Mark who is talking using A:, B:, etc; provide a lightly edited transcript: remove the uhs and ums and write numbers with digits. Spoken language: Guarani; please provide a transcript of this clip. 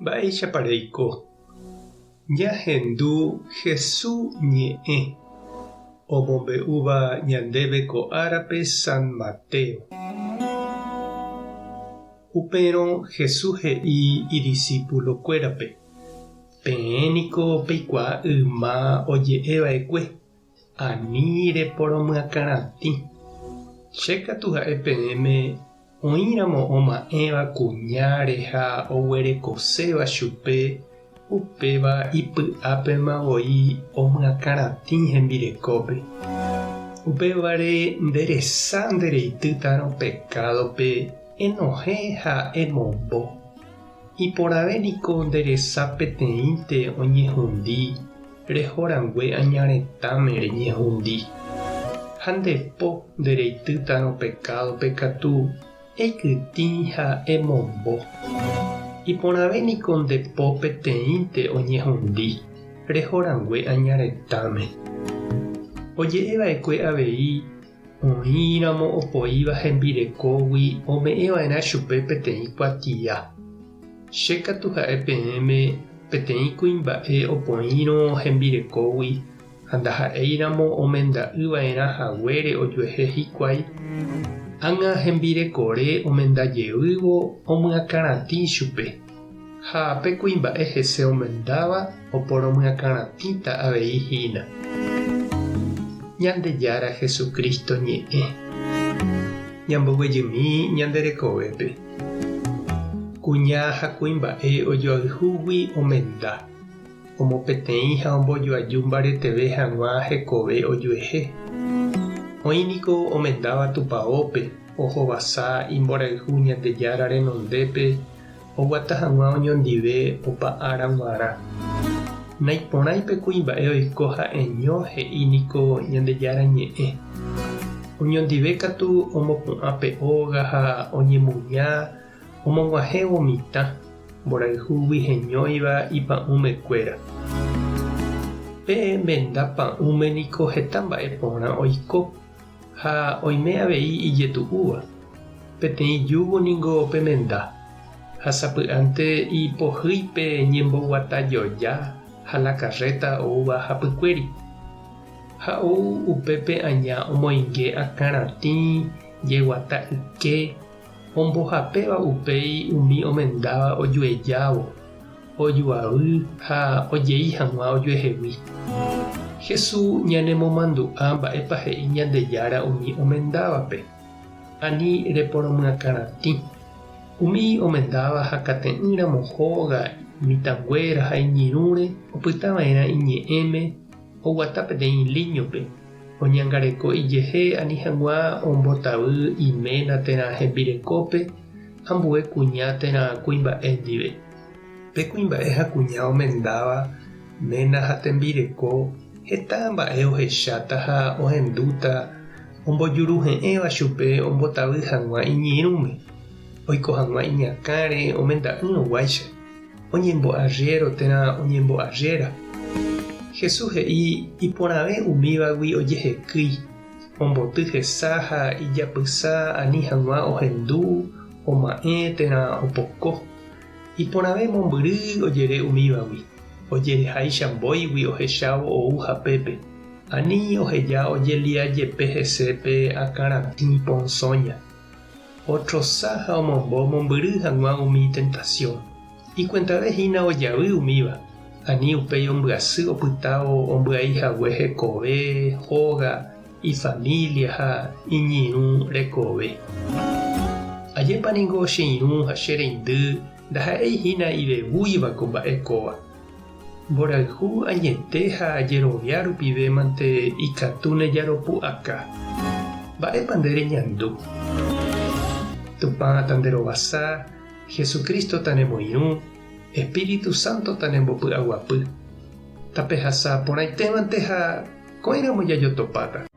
A: Mba'éichapa reiko? Ñahendu Hesu ñe'ẽ omombe'úva ñandéve ko árape San Mateo. Upérõ Hesu he'i idisípulokuérape, Peẽ niko peikuaa yma oje'e va'ekue, Ani reporomyakãratĩ. Che katu ha'e peẽme Oĩramo oma'ẽva kuñáre ha oguerekoséva chupe, upéva ipy'ápema voi omyakãratĩ hembirekópe. Upévare nde resa nde reitýtarõ pekádope enohẽ ha emombo. Iporãve niko nde resa peteĩnte oñehundi Reho rangue aña retãme reñehundi, ha nde po nde reitýtarõ pekádope katu eikytĩ ha emombo. Iporãve niko nde po peteĩnte oñehundi, reho rangue aña retãme. Oje'e va'ekue avei oĩramo opoíva hembirekógui ome'ẽ va'erã chupe peteĩ kuatia. Che katu ha'e peẽme peteĩ kuimba'e opoĩrõ hembirekógui ha ndaha'éiramo omenda'ỹ va'erã haguére ojuehe hikuái, ág̃a hembirekore omenda jeývo omyakãratĩ chupe, ha pe kuimba'e hese omendáva oporomyakãratĩta avei hína. Ñandejára Jesucristo ñe'ẽ. Ñamboguejymi ñande rekovépe. Kuña ha kuimba'e ojoayhúgui omenda, omopeteĩ ha ombojoaju mbareteve hag̃ua hekove ojuehe. Oĩ niko omendáva tupaópe, ohovasa imborayhu Ñandejára renondépe oguata hag̃ua oñondive opa ára g̃uarã. Naiporãi pe kuimba'e oiko ha'eño he'i niko Ñandejára Ñe'ẽ. Oñondive katu omopu'ã pe óga ha oñemuña omog̃uahẽvo mitã, mborayhúgui heñóiva ipa'ũmekuéra. Pe menda pa'ũme niko heta mba'e porã oiko ha oime avei ijetu'úva. Peteĩ júgo ningo pe menda, ha sapy'ánte ipohýi pe ñemboguata joja ha la karréta oúva hapykuéri. Ha ou upépe aña omoinge akãratĩ jeguata yke, ombohapéva upéi umi omendáva ojuejávo, ojuavy ha ojei hag̃ua ojuehegui. Jesús ñanemomandu'a mba'épa he'i Ñandejára umi omendávape, Ani reporomyakãratĩ. Umi omendáva hakate'ỹramo hóga mitãnguéra ha iñirũre opytava'erã iñe'ẽme oguata peteĩ líñope, oñangareko ijehe ani hag̃ua ombotavy iména térã hembirekópe ambue kuña térã kuimba'e ndive. Pe kuimba'e ha kuña omendáva, ména ha tembireko, heta mba'e ohecháta ha ohendúta ombojuruhe'ẽva chupe ombotavy hag̃ua iñirũme, oiko hag̃ua iñakãre omenda'ỹrõguáicha. Oñembo'arriéro térã oñembo'arriéra. Jesús he'i iporãve umívagui ojehekýi, omboty hesa ha ijapysa ani hag̃ua ohendu, oma'ẽ térã opoko. Iporãve mombyry ojere umívagui, ojereháicha mbóigui ohechávo ou hapépe, ani oheja ojelia jepe hese pe akãratĩ ponsóña. Otrosa ha omombo mombyry hag̃ua umi tentasión. Ikuentave hína ojavy umíva, ani upéi ombyasy opytávo ombyai hague hekove, hóga, ifamília ha iñirũ rekove. Ajépa ningo che irũ ha che reindy ndaha'éi hína ivevúiva ko mba'e kóva. Mborayhu añete ha jerovia rupive mante ikatúne jaropu'aka. Mba'épa nde reñandu? Tupã tanderovasa, Jesucristo tanemoirũ, Espíritu Santo tanembopy'aguapy. Tapehasa porãitémante ha ko'ẽramo jajotopáta.